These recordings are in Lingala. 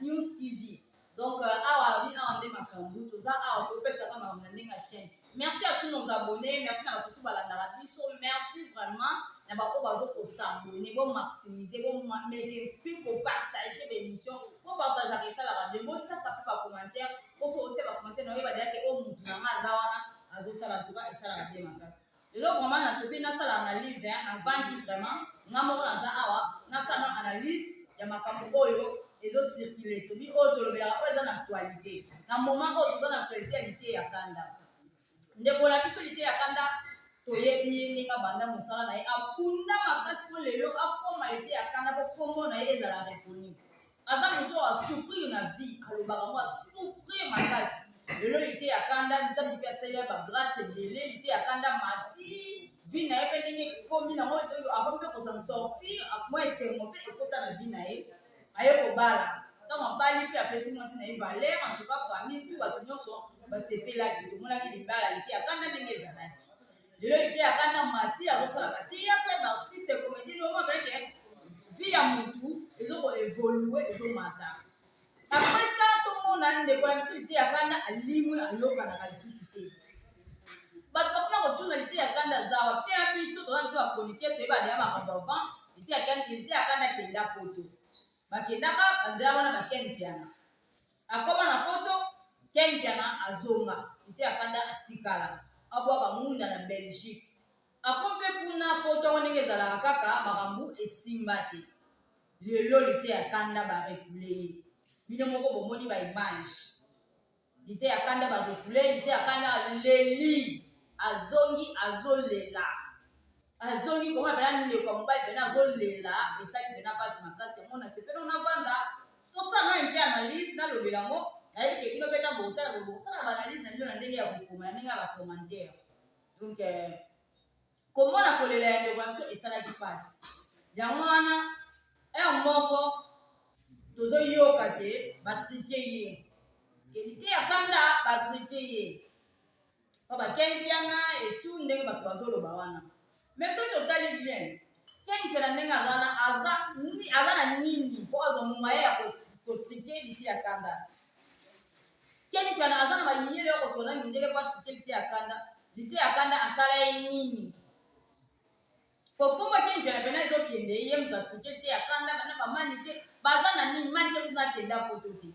News TV. Donc awa bi awa nde makambo toza awa topesaka makambo na ndenge ya chaîne. Merci à tous nos abonnés, merci na bato tout balandaka biso, merci vraiment na baoyo bazo kos'abonner, bo maximiser, bo meke mpe kopartager baémission, bopartageaka esalaka bien, botiaka mpe bacommentaire, poso otia bacommentaire na oyeba deya ke oyo mutu na nga aza wana azotala, en tout cas esalaka bien makasi. Lelo vraiment nasepeli nasala analyse, navandi vraiment nga moko naza awa nasala na analyse ya makambo oyo ezocircule, tobi oyo tolobelaka oyo eza na actualité na moment oyo toza na actualité ya Liteya Kanda. Ndeko na biso Liteya Kanda, toyebi ye ndenge abanda mosala na ye, abunda makasi mpo lelo akóma Liteya Kanda, mpo nkombo na ye ezala reconnu. Aza moto oyo asouffrir na vie, alobaka ngo asouffrir makasi. Lelo Liteya Kanda, Nzambe mpe asali ya bagrâce ebele. Liteya Kanda mati vie na ye mpe ndenge ekomi nango, akomi mpe kosan sortir mwa esengo mpe ekota na vie na ye. Aye kobala, ntango abali mpe apesi mwasi na ye valeur. En tout cas, famille tout, bato nyonso basepelaki, tomonaki libala Liteya Kanda ndenge ezalaki. Lelo Liteya Kanda mati, azosala bathéâtre, baartiste comédie. Lelo mapeke vie ya motu ezokoévolue, ezomata. Après ça, tomona ndeko ya biso Liteya Kanda alimwe, ayokanaka lisusu te. Bato bakoma kotuna Liteya Kanda aza wapi te. Ya biso toza biso bachroniqueur, toyeba deya makambo avant. Liteya Kanda akenda Poto, bakendaka banzela wana bakende Mpiana, akoma na Poto. Ken Mpiana azonga, Liteya Kanda atikala abwaka ngunda na Belgique. Ako mpe kuna Poto yango ndenge ezalaka kaka, makambo esimba te. Lelo Liteya Kanda barefouler ye. Bino moko bomoni baimage. Liteya Kanda barefouler, Liteya Kanda aleli, azongi azolela, azongi koma mpena ndeko ya mobali mpena azolela, esali mpena mpasi makasi. Yango nasepeli navanda tosala na mpe analyse, nalobela yango. Nayebi ke bino mpe ntango botala bokosala baanalyse na bino na ndenge ya kokoma, na ndenge ya bacommentaire. Donc komona kolela ya ndeko na biso esalaki mpasi. Yango wana heure moko tozoyoka ke batruquer ye, ke Liteya Kanda batruquer ye po baKen Mpiana etu ndenge bato bazoloba wana. Mais soki totali bien, Ken Mpiana ndenge aza wana, aza na nini mpo azwa moyen ya kotruquer Liteya Kanda? Ken Mpiana aza na mayele ya kosona mindele po atruquer Liteya Kanda? Liteya Kanda asala ye nini? Po kombo Ken Mpiana mpena ezokende, ye moto atruquer Liteya Kanda na bamani te, baza na nini? Mani te kuna akenda Poto te.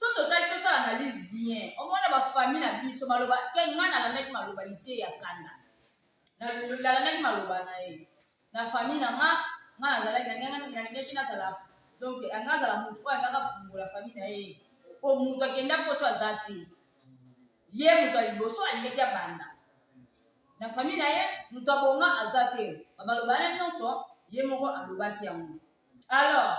So totali, tosala analyse bien, omona bafamille na biso maloba ke ngai nalandaki maloba Liteya Kanda, nalandaki maloba na ye na famille na nga. Nga nazalaki, nalingaki nazala, donc anga azala motu oyo angaka fungola famille na ye, po moto akenda Poto aza te. Ye moto ya liboso alingaki abanda na famille na ye, moto abonga aza te. Baloba wana nyonso ye moko alobaki yango. Alors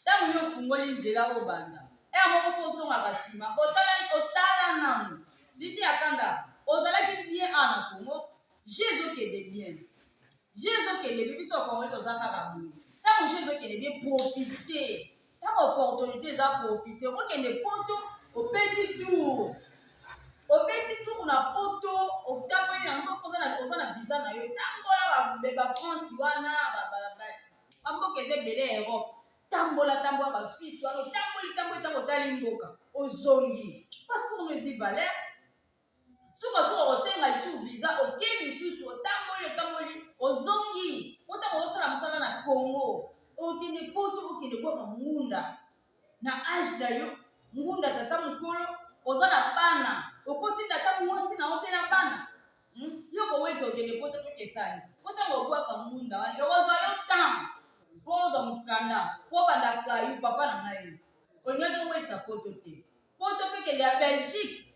ntango yo ofungoli nzela obanda ere moko, fo ozongaka nsima, otala nanu. Liteya Kanda, ozalaki bien awa na Congo, je ezokende bien, je ezokende bien. Biso bakongoli toza kaka boye. Ntango je ezokende bien, profite. Ntango opportunité eza, profite. Okokende Poto, obeti tour, obeti tour na Poto, otamboli na mboka, oza na visa na yo, tambola bafrance wana, bamboka eza ebele ya Europe, tambola, tambola baSuisse wana, otamboli, tamboli. Ntango otali mboka, ozongi, passeport no ezi valeur. Sukasuka kosenga lisusu visa, oke lisusu, otamboli, otamboli, ozongi. Po ntango osala mosala na Congo, okende Poto, okende bwaka ngunda na age na yo, ngunda tata mokolo, oza na bana, okotinda ata mwasi na yo te na bana. Yo kowelisa okende Poto mpe kesani, po ntango obwaka ngunda wana, ekozwa yo temps mpo ozwa mokanda mpo obanda kayu. Papa na ngai, olingaki owelisa Poto te. Poto mpe kende ya Belgique,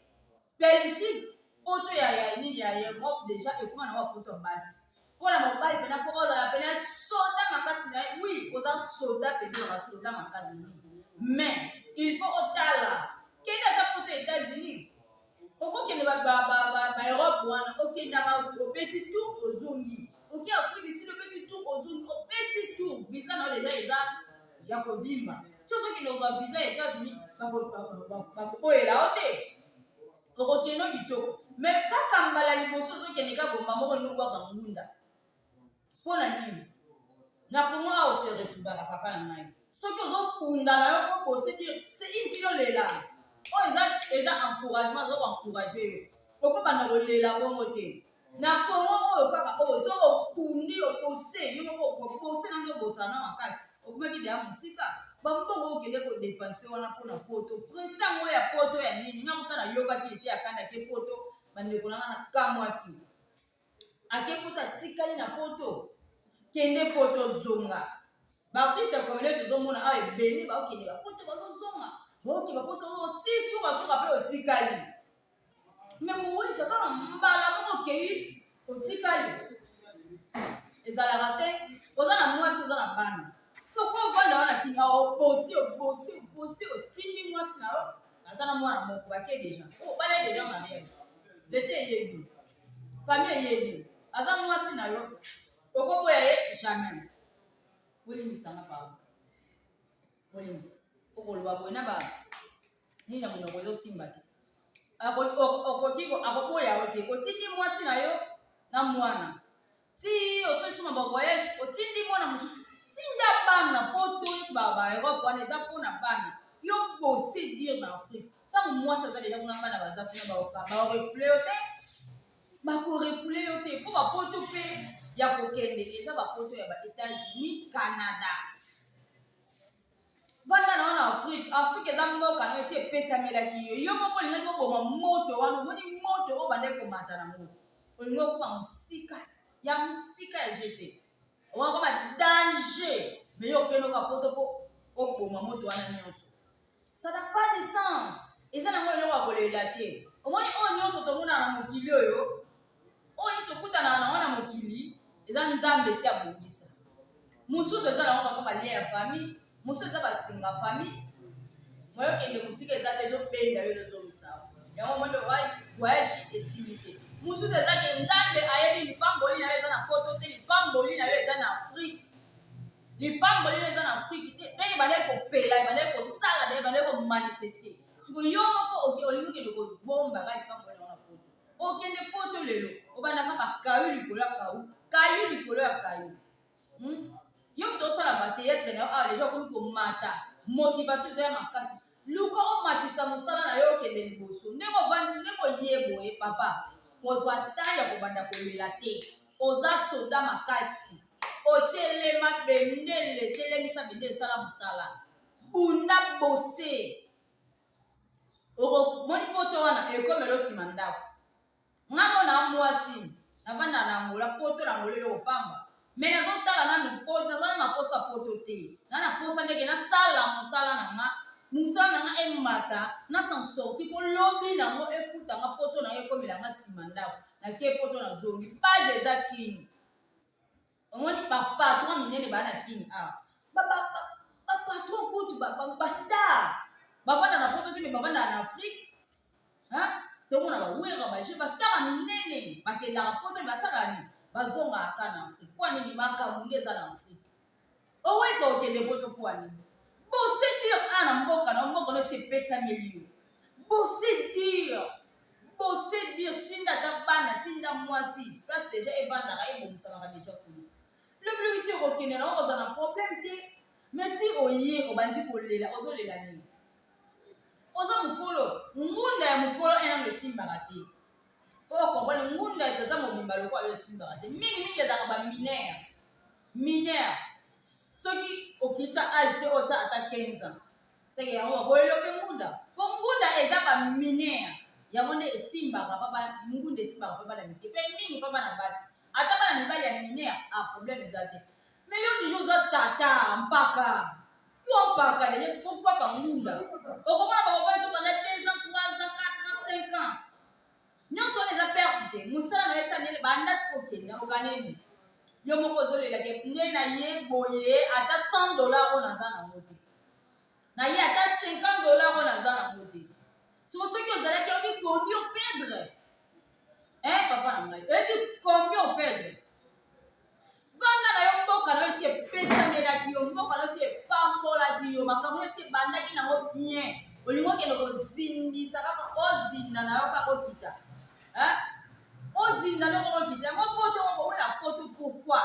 Belgique Poto ya nini ya Europe déjà ekoma na wa Poto ya basi. Mpona mobali mpena fo ozala mpena soda makasi na ye. Oui, oza soda mpenza, na basoda makasi, mais il faut otala, kende ata Poto ya États-Unis, okokende baEurope wana, okendaka, obeti tour, ozongi, oke Afrique du Sud, obeti tour, ozongi, obeti tour, visa na yo déjà eza ya kovimba. Ti ozokende kozwa visa ya États-Unis, bakoboyela yo te, okokende kitoko. Mais kaka mbala liboso ozokende ka bomba moko, olingi obwaka ngunda, mpo na nini? Na Kongo awa ose retrouvaka, papa na ngai. Soki ozobunda na yo obose dire c'est inutile olela. Oyo eza eza encouragement, ozo ko encourager yo. Okobanda kolela bongo te. Na Congo oyo kaka oyo soki obundi obose yo moko okobose na nde obosana na makasi okomaki deya mosika bambongo okende kodepense wana mpona poto presse yango ya poto ya nini nga moka nayokaki lite ya kanda ke poto bandeko na nga nakamwaki ake poto atikali na poto kende poto zonga baartiste ya comedien tozomona awa ebele baokende bapoto bazozonga baoke bapoto ti sukasuka mpe otikali me kowelisa kaka mbala moko okei otikali ezalaka te oza na mwasi oza na bana okovanda wana kini obosi obosi obosi otindi mwasi na yo ata na mwana moko bake deja obala deja mariage lete eyebi famille eyebi aza mwasi na yo okoboya ye jamais bolimbisa nga pardon bolimbisa okoloba boye na ba nini na monoko ezosimba te okoki akoboya yo te otindi mwasi na yo na mwana ti osalisi ma bavoyage otindi mwana mosusu tinda bana poto neti baeurope wana eza mpona bana yo bose dire na afrique ntango mwasi aza deja kuna bana baza kuna baorefule yo te bakorefule yo te mpo bapoto mpe ya kokende eza bapoto ya ba états-unis canada vanda na wana afrique afrique eza mboka na esi epesamelaki yo yo moko olingaki oboma moto wana omoni moto oyo bandaki komata na moto olingi okoma mosika ya mosika ya jete okoma danger me yo okende oka poto mpo oboma moto wana nyonso ça n'a pas de sens eza nango eloko ya kolela te omoni oyo nyonso tomonaka na mokili oyo oyo nyonso tokutanaka nango na mokili eza nzambe esi abongisa mosusu eza nango parfois balien ya famille mosusu eza basinga famille moyo okende mosika eza te ezobenda yo ezozongisa yango omoni voyage esimbi te mosusu eza ke nzambe ayebi lipamboli na yo eza na poto te lipamboli na yo eza na afrike lipamboli na yo eza na afrike te mpe ebandaki kopela ebandaki kosala na ebandaki komanifeste siko yo moko olingi okende kobombaka lipamboli na yo na poto okende poto lelo obandaka bakayu likolo ya kayu kayu likolo ya kayu hmm? yo moto osala bateatre na yo awa deja okomi komata motivation ezoya makasi luka omatisa mosala na yo okende liboso ndenge ovandi ndenge oye boye papa kozwa ntango ya kobanda kolela te oza soda makasi otelema bendele telemisa bendele esala mosala bunda bose okomoni poto wana ekomela osima ndako nga ngo na mwasi navanda na angola poto na angola eloko pamba me nazotala nanu poto naza na posa poto te na na posa ndeke nasala mosala na nga mosala na nga emata na s'en sorti mpo lobi nango efuta nga poto na nga ekomela nga nsima ndako nake poto nazongi base eza kini omoni ba patron minene baa na kini awa ba patron kutu ba star bavanda na poto te me bavanda na afrique tomona bawera baje bastar ya minene bakendaka poto me basala nini bazongaka kaka na afrique mpo nini makambo nde eza na afrique oweza okende poto mpo nini bose dire a na mboka na mboka no esi epesameli yo bose dire bose dire tinda ata bana tinda mwasi place deja evandaka ebongisamaka deja kuna lobilobi ti okokende na okozala na problème te me ti oye obandi kolela ozolela nini oza mokolo ngunda ya mokolo enano esimbaka te oyo comprendre ngunda ya tata mobimba lokola yo esimbaka te mingimingi ezalaka baminere mineur soki okitisa age te otia ata 15 ans seke yango baboyeli mpe ngunda mpo ngunda eza bamineur yango nde esimbaka ngunda esimbaka mpe bana mike mpe mingi mpe bana basi ata bana mibali ya mineur a ah, problème eza te mais yo deja oza tata mpaka yo mpaka deja sikokwaka ngunda okomona bakokoya so pendant 2 ans 3 ans 4 ans 5 ans nyonso wana eza perte te mosala na yo esaleli banda siko okende okaneni yo moko ozolela ke nde na ye boye ata 100 dollar oyo naza nango te na ye ata 50 dollar oyo naza nango te soko soki ozalaki oyebi combien opedre eh papa na ngai oyebi combien opedre vanda na yo mboka na yo esi epesamelaki yo mboka na yo esi epambolaki yo makambo na esi ebandaki nango bien olingi okende kozindisa kaka ozinda na yo kaka okita ozinda noko okita yango poto kowela poto pourquoi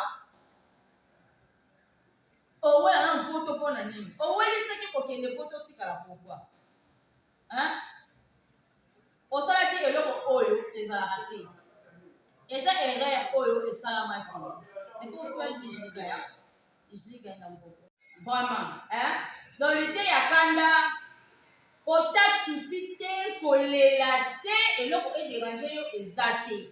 Owela nanu poto mpo na nini? Owelisaki kokende poto otikala pourquoi? Hein? Osalaki eloko oyo ezalaka te. Eza erreur oyo esalamaki. Epo osala bijliga ya bijliga na mboko. Vraiment, hein? Donc lite ya kanda kotia souci te, kolela te, eloko e déranger yo eza te.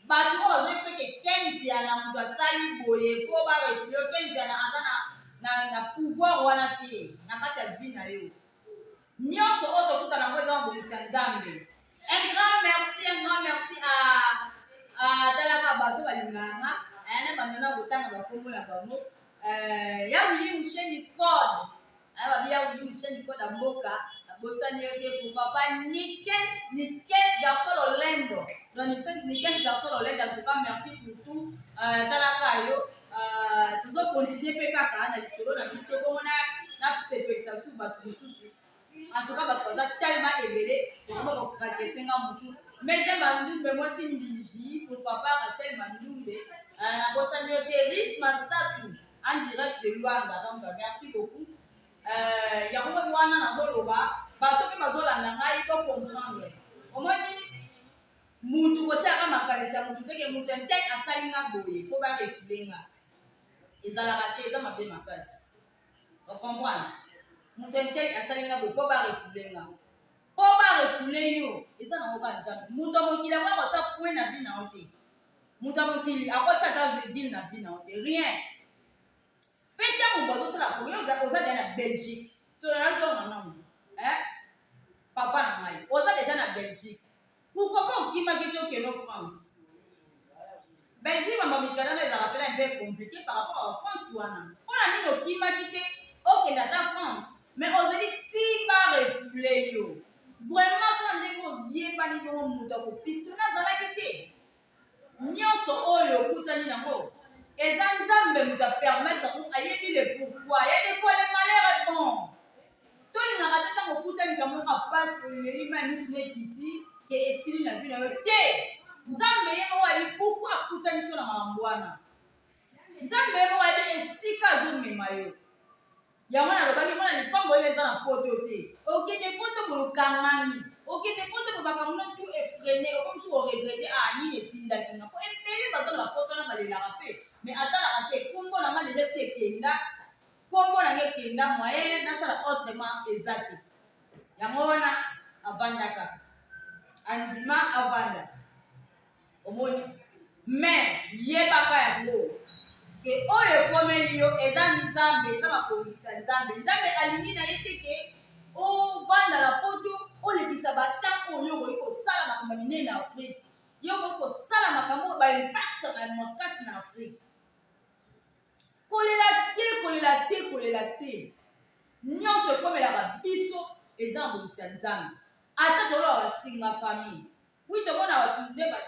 Batu oyo bazo yebisa ke Ken Mpiana mutu asali boye po ba refouler yo, Ken Mpiana aza na na na pouvoir wana te na kati ya vie na yo. Nionso oyo tokutana yango eza mabongisi ya Nzambe. Un grand merci, un grand merci à à talaka bato balingaka nga, aya na banda na kotanga bakombo na bango. Euh, ya Willy Musheni code Aya babi ya Willy Musheni code ya mboka nabosani yo te pourquoi pas Nikes Nikes garçon lolendo donc Nikes Nikes garçon lolendo en tout cas merci pour tout euh, talaka yo euh, tozo continuer mpe kaka na lisolo na biso bongo na nasepelisa su bato mosusu en tout cas bato baza tellement ebele okoma kokrakese nga motu mais je mandumbe mwasi mbiji pourquoi pas Rachel mandumbe euh, nabosani yo te rythme satu en direct de Luanda donc merci beaucoup euh, yango wana nazoloba bato mpe bazolanda ngai bo comprendre omoni mutu kotiaka makanisi ya mutu teke mutu intel asali nga boye mpo barefule nga ezalaka te eza mabe makasi ocomprendre mutu intel asali nga boye mpo barefule nga mpo barefule yo eza nango kaka nzambe mutu ya mokili yango akotia point na vie na yo te Moto ya mokili akotia ata virgule na vie na yo te, rien. Pe ntango bazosala po yo oza deja na Belgique, to nazonga nanu eh? Papa na ngai oza deja na Belgique, pourquoi pas okimaki te okende France? Belgique mambo mikanda na ezalaka pena un peu compliqué par rapport à France wana. Mpo na nini okimaki te okende ata France? Mais ozali ti ba refoule yo. Vraiment kaka ndenge oyebani bongo moto akopistona azalaki te. Nionso oyo okutani nango eza nzambe moto a permettre yango ayebi le pourquoi ya des fois le malheur est bon tolingaka te ntango okutani likambo moko ya pasi oleli mai misu no ekiti ke esili na vie na yo te nzambe ye moko ayebi pourquoi akutani so na makambo wana nzambe ye moko ayebi esika azomema yo Yango nalobaki mwana lipamboli eza na poto te. Okende poto boye okangami. Okende poto boye makambo no tout efrene okomi su koregrete ah nini etindaki nga po ebele baza na bapoto wana balelaka pe mais atalaka te kombo na nga deja si ekenda kombo na nga ekenda moyen nasala autrement eza te yango wana avanda kaka andima avanda Omoni? Mais yebaka yango ke oyo ekomeli yo eza Nzambe, eza mabongisi ya Nzambe. Nzambe alingi na ye te ke ovanda na poto olekisa ba temps oyo okoki kosala makambo ya minene na Afrique. Yo okoki kosala makambo oyo ba impact ya makasi na Afrique. Kolela te, kolela te, kolela te. Nyonso ekomelaka biso eza mabongisi ya Nzambe. Ata toloba basinga famille. Oui tomona batu nde ba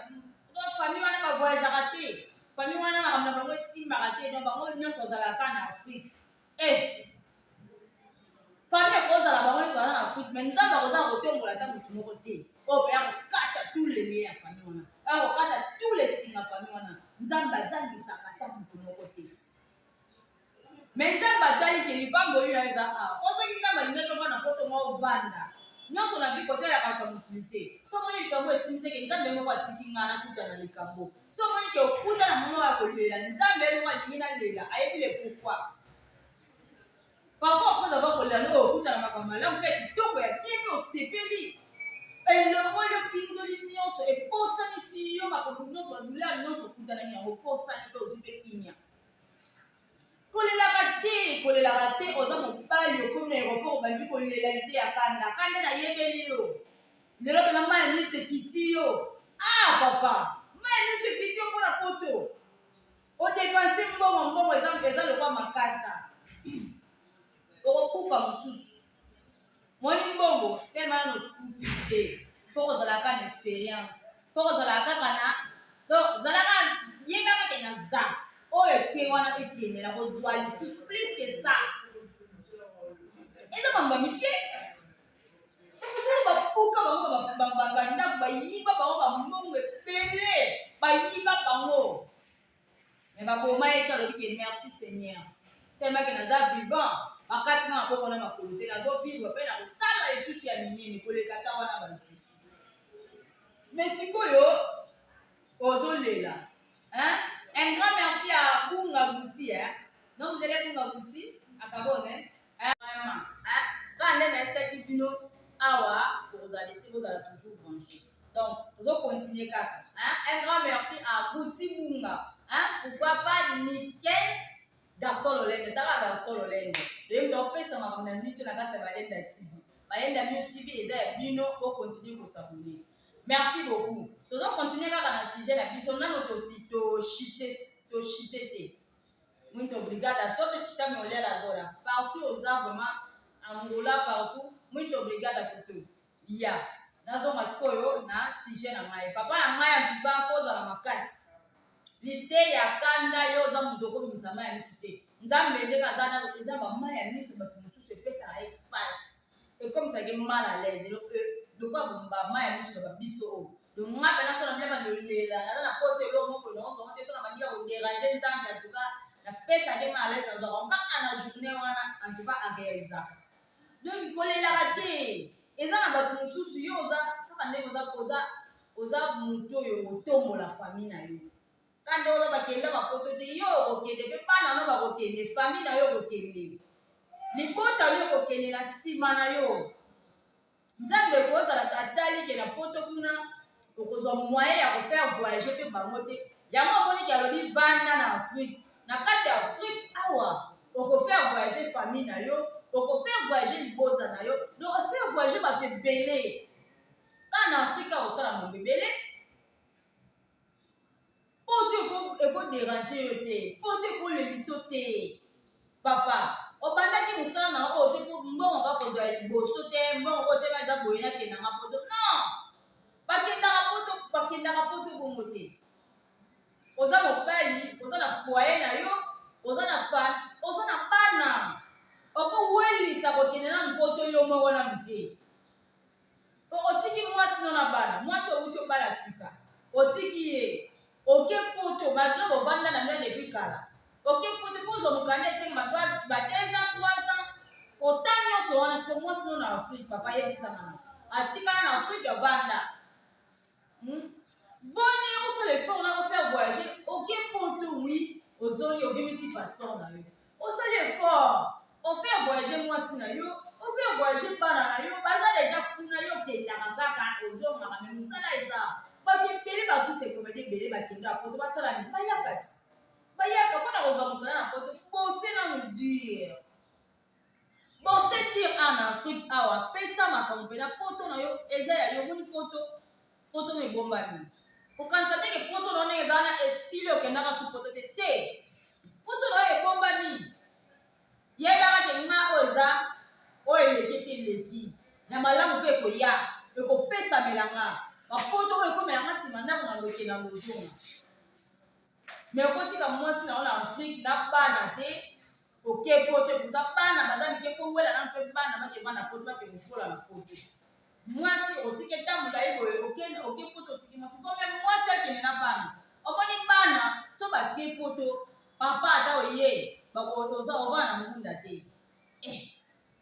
donc famille wana ba voyageaka te famille wana makambo na bango esimbaka te donc bango nyonso bazalaka kaka na Afrique eh famille ekozala bango nyonso baza na Afrique mais Nzambe akozala kotombola ata motu moko te oyo mpe akokata tous les liens ya famille wana akokata tous les singa famille wana Nzambe azangisaka ata motu moko te Mais Nzambe atali ke lipamboli na yo eza awa. Po soki Nzambe alingaki ovanda poto nga ovanda. Nionso na vie kotalelaka bato ya mokili te. Soki omoni likambo esimbi te ke Nzambe moko atiki nga nakuta na likambo. Soki omoni ke okuta na moment ya kolela, Nzambe ye moko alingi nalela, ayebi le pourquoi. Parfois après avoir kolela no okuta na makambo malamu pe ya kitoko ya bien pe osepeli. Elongoli yo mpinzoli nionso, ebosanisi yo makambo nionso, ba douleur nionso okutanaki nango, obosani pe ozwi pe kimia. Kolelaka te, kolelaka te, oza mobali okomi na aeroport obandi kolela liteya kanda kanda nayebeli yo lelo pena mayi ya miso ekiti yo ah papa mayi ya miso ekiti yo mpona poto odepense mbongo mbongo eza, eza lokwa makasa okobuka mosusu Moni mbongo tellement nanu okufi te faut kozala kaka na experience faut kozala kaka na donc zalaka yebaka ke naza oyo eke wana ekende na kozwa lisusu plus que ça eza mambo ya mike solo babuka bango bandako bayiba bango bambongo ebele bayiba bango mais baboma ye te alobi ke merci seigneur. Tellement que naza vivant, bakati nga maboko na makolo te, nazo vivre pe nakosala lisusu ya minene koleka ata wana bazwi. Mais sikoyo ozolela hein? Un grand merci à Bunga Bouti hein? Non, vous allez Bunga Bouti à Kabone hein? Vraiment hein? Kaka nde nayebisaki bino awa bokozala deside bozala toujours branché. Donc tozo continuer kaka hein? Un grand merci à Bouti Bunga hein? Pourquoi pas Nikes Garçon Lolendo, taka Garçon Lolendo. Toyebi moto akopesa makambo na minute na kati ya Balenda TV. Balenda News TV eza ya bino, bo continuer ko s'abonner. Merci beaucoup. Tozo continuer kaka na sujet na biso nano tosi to chute to chute te. Muito obrigada a todos que estão me olhando agora. Partout oza vraiment Angola partout. Muito obrigada pour tout. Ya. Nazonga sikoyo na sujet na ngai. Papa na ngai en tout cas faut ozala makasi. Liteya kanda yo oza moto okobimisa mai ya miso te. Nzambe ndenge aza na eza ba mai ya miso bato mosusu epesaka ye pasi. Ekomisaka ye mal à l'aise. Lokola ba mai ya miso na ba biso oyo. Donc nga pena so na bila bando lela naza na posa eloko moko boye nakozonga te so na bandi ya koderange Nzambe en tout cas napesaka ye mal à l'aise nazwaka kaka na journée wana en tout cas arealisaka. Donc kolelaka te. Eza na bato mosusu yo oza kaka ndenge oza oza oza moto oyo otombola famille na yo. Kaka ndenge oza bakenda bapoto te yo okokende mpe bana no bakokende famille na yo okokende libota no ekokende na nsima na yo. Nzambe kozala atali ke na poto kuna okozwa moyen ya kofaire voyager mpe bango te. Yango omoni ke alobi vanda na Afrique. Na kati ya Afrique awa okofaire voyager famille na yo, okofaire voyager libota na yo, donc ofaire voyager bato ebele. Kaka na Afrique awa osala mambo ebele. Poto eko déranger yo te, poto ekolelisa yo te. Papa, obandaki mosala na oyo te mpo mbongo bakozwa ya liboso te, mbongo oyo te eza boye nakendanga poto. Non! Bakendaka poto, bakendaka poto bongo te. Oza mobali, oza na foyer na yo, oza na femme, oza na bana. Okowelisa kokende nanu poto yo moko nanu te. Po otiki mwasi no na bana, mwasi owuti obala sika, otiki ye, oke poto malgre bovanda na bino depuis kala. Oke poto po ozwa mokanda esengi ba 2 ans, 3 ans, kota nyonso wana siko mwasi no na Afrique papa yebisa nanu. Atikala na Afrique avanda. Boni osala effort na ofaire voyager oke poto oui ozongi obimisi passeport na yo osali effort ofaire voyager mwasi na yo ofaire voyager bana na yo baza deja kuna yo okendaka kaka ozongaka me mosala eza bato ebele baartiste comédie ebele bakendaka poto basala nini bayaka ti bayaka mpona kozwa mokanda na poto bose nanu dire Bose dire awa na Afrique awa pesa makambo mpena poto na yo eza ya yo omoni poto poto no ebombami okanisa te ke poto na yo ndenge eza wana esili okendaka su poto te te poto na yo ebombami yebaka ke nga oyo eza oyo eleki esi eleki ya malamu mpe ekoya ekopesamela nga bapoto oyo ekomela nga nsima ndako na loke na kozonga me okotika mwasi na yo na Afrique na bana te Oke poto pourtant bana baza mike fo wela nanu pe bana bake bana poto bake kokola na poto. Mwasi otiki ata molayi boye okende oke poto otiki mwasi fo me mwasi akende na bana. Omoni bana so bake poto papa ata oye bako oza ovanda na ngunda te. Eh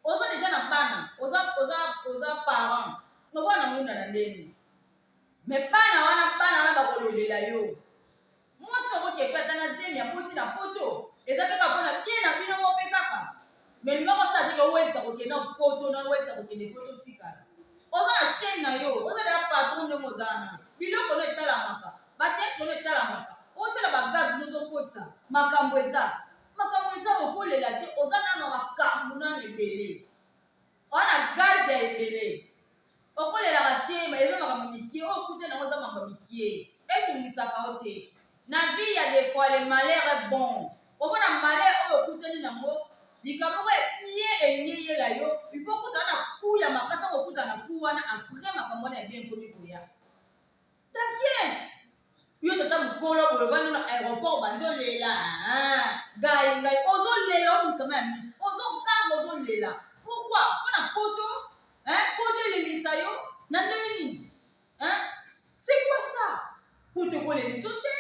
oza deja na bana oza oza oza parent ovanda na ngunda na ndeni. Me bana wana bana wana bakolobela yo. Mwasi na okoki epe ata na zemi aboti na poto eza pe kaka pona bien na bino moko pe kaka mais linga kosala te ke owelisa kokende na poto na owelisa kokende poto otikala oza na chaîne na yo oza deja patron ndenge oza wana biloko no etalamaka ba theatre no etalamaka osala ba gag no ozokotisa makambo eza makambo eza okolela te oza nano makambo nano ebele Oza na gaz ya ebele. Okolelaka te, eza makambo mikie oyo okuta nango eza makambo mikie. Etungisaka yo te. Na vie ya des fois le malheur est bon. Omona malheur oyo okutani nango likambo moko ya bien elingi eyela yo, il faut okutana na coup ya makata ntango okutana na coup wana après makambo wana ya bien ekomi koya. T'inquiète. Yo tata mokolo boye ovandi na aéroport obandi olela ngai ngai ozolela obimisa mai ya miso ozoganga ozolela pourquoi mpo na poto poto elelisa yo na ndenge nini c'est quoi ça poto ekolelisa te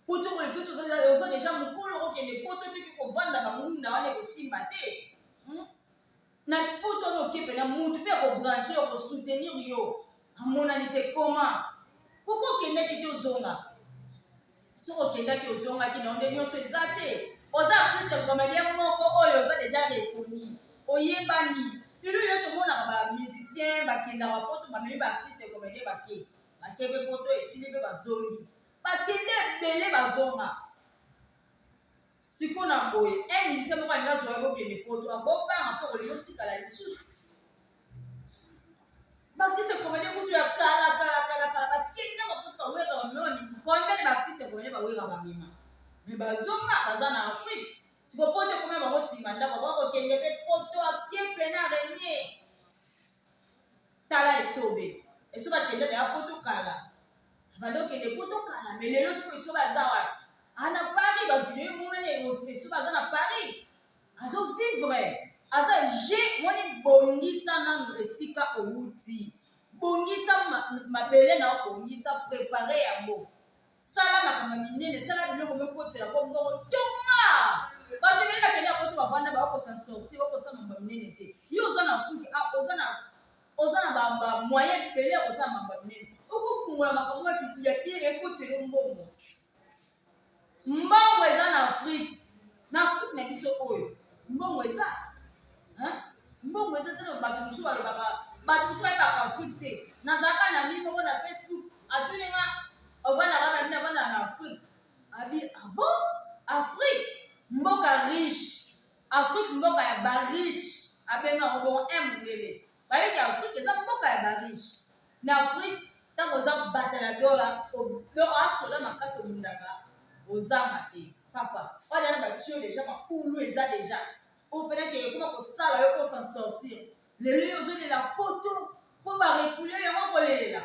poto ekolelisa te oza deja mokolo. Okende poto te, kovanda bangunda wana ekosimba te. Na poto wana oke mpena mutu mpe akobranche yo, akosoutenir yo, amonani te. Koma poko okendaki te, ozonga. Soki okendaki, ozongaki na yo nde nyonso eza te. Oza artiste comédien moko oyo oza déjà reconnu, oyebani. Lelo yo tomonaka bamusicien bakendaka poto, bamemi baartiste comédien, bake bake mpe poto, esili mpe bazongi. Bakende ebele, bazonga. Sikoyo na boye, un musicien moko alingi azwa yo, bokende poto, akobanga mpo kolingi otikala lisusu. Baartiste comédien kutu ya kala kala kala kala bakenda bapoto, baweka, bamema. Combien de baartiste comédien baweka, bamema, mais bazonga, baza na Afrique. Siko poto ekomia bango nsima ndako, bakokende mpe poto, ake pena renier. Tala Esobe. Esobe akende deya poto kala, abandi okende poto kala, mais lelo sikoyo Esobe aza wapi? Ana Paris. Bavideo emonani, Esobe aza na Paris, azovivre, aza je moni. Bongisa nanu esika owuti, bongisa mabele na yo, bongisa, prépare yango, sala makambo minene, sala biloko mokotela po mbongo. Tonga bato ebele bakende ya poto, bavanda, bakosa sortir, bakosala mambo minene te. Yo oza na Afrique, oza na bamoyen ebele ya kosala mambo minene. Okofungola makambo ya bien, ekotela mbongo. Mbongo eza na Afrique, na Afrique na biso oyo mbongo eza, mbongo eza te. Bato mosusu balobaka, bato mosusu bayebaka Afrique te. Nazalaka na mi moko na Facebook, atuninga: "Ovandaka na bino?" "Avandaka na Afrique." Abi: "Ah bon, Afrique mboka riche, Afrique mboka ya bariche." Abengaka bongo un mondele. Bayebiki Afrique eza mboka ya bariche. Na Afrique, ntango oza batala dola do asoda makasi, obundaka, ozanga te. Papa oyo na batio déjà, makulu eza déjà oyo mpenake ekoma kosala yo mpo s'en sortir. Lelo yo ozolela poto mpo barefouler yango, kolelela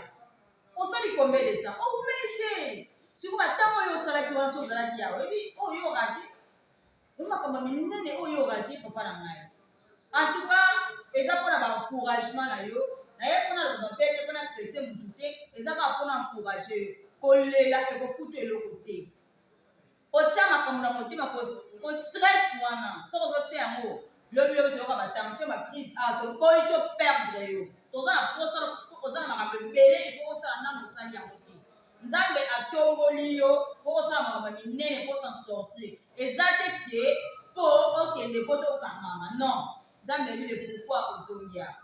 osali combien de temps? Oumeli te. Siko batango oyo osalaki wana, so ozalaki awa, oyebi oyo orate o makambo minene oyo orate. Papa na ngai, en tout cas eza mpona baencouragement na yo. Naye mpona loba mabe te, mpona chrétien mutu te, eza kaka mpona encourage yo. Kolela ekofuta eloko te. Kotia makambo na motema, ko stress wana, soki ozotia yango, lobi lobi toyoka batension, bacrise. Awa toboyi to perdre yo. Toza na posa, oza na makambo ebele ifo kosala, nano osali yango te. Nzambe atomboli yo mpo kosala makambo ya minene, mpo s'en sortir. Eza te ke mpo okende mpo tokangama, non. Nzambe yebi le pourquoi ozongi awa.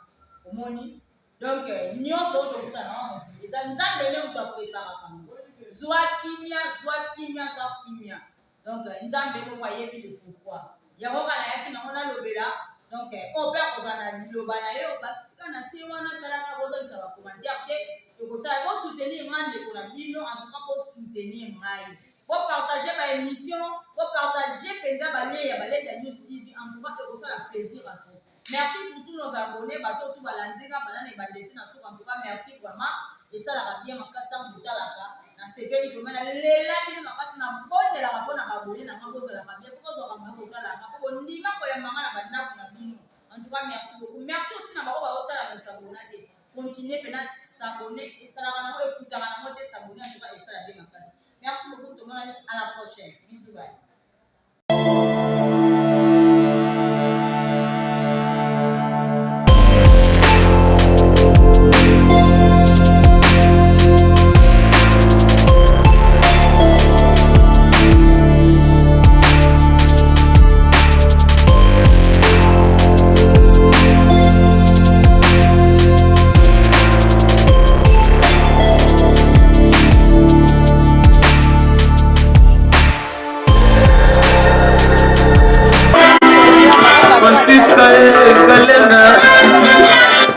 Omoni, donc nyonso oyo tokutana wana mokili, eza Nzambe nde moto apreparaka yango. Zwa kimia, zwa kimia, zwa kimia. Donc Nzambe moko ayebi le pourquoi. Yango kaka nayaki nango nalobela. Donc oyo mpe akozala na liloba na yo, batika na se wana. Talaka, bozongisa bacommentaire te, ekosala bosoutenir nga ndeko na bino. En tout cas bosoutenir ngai, bopartage baémission, bopartage mpenza balien ya Balenda News TV. En tout cas ekosala plaisir à tout. Merci pour tous nos abonnés, bato tu balandika bana na ebandeti na suka. En tout cas merci vraiment, esalaka bien makasi ntango botalaka. Nasepeli vraiment, nalela bino makasi, nabondelaka mpona baabonnés na nga. Bozalaka bien mpo bozwaka moya kotalaka, mpo bondima koyambanga na bandako na bino. En tout cas merci beaucoup. Merci aussi na bango bazotala, kos'abonner te. Continue mpena s'abonner, esalaka nango, ekutaka nango te. S'abonner, en tout cas esala bien makasi. Merci beaucoup, tomonani à la prochaine. Bisous, bye.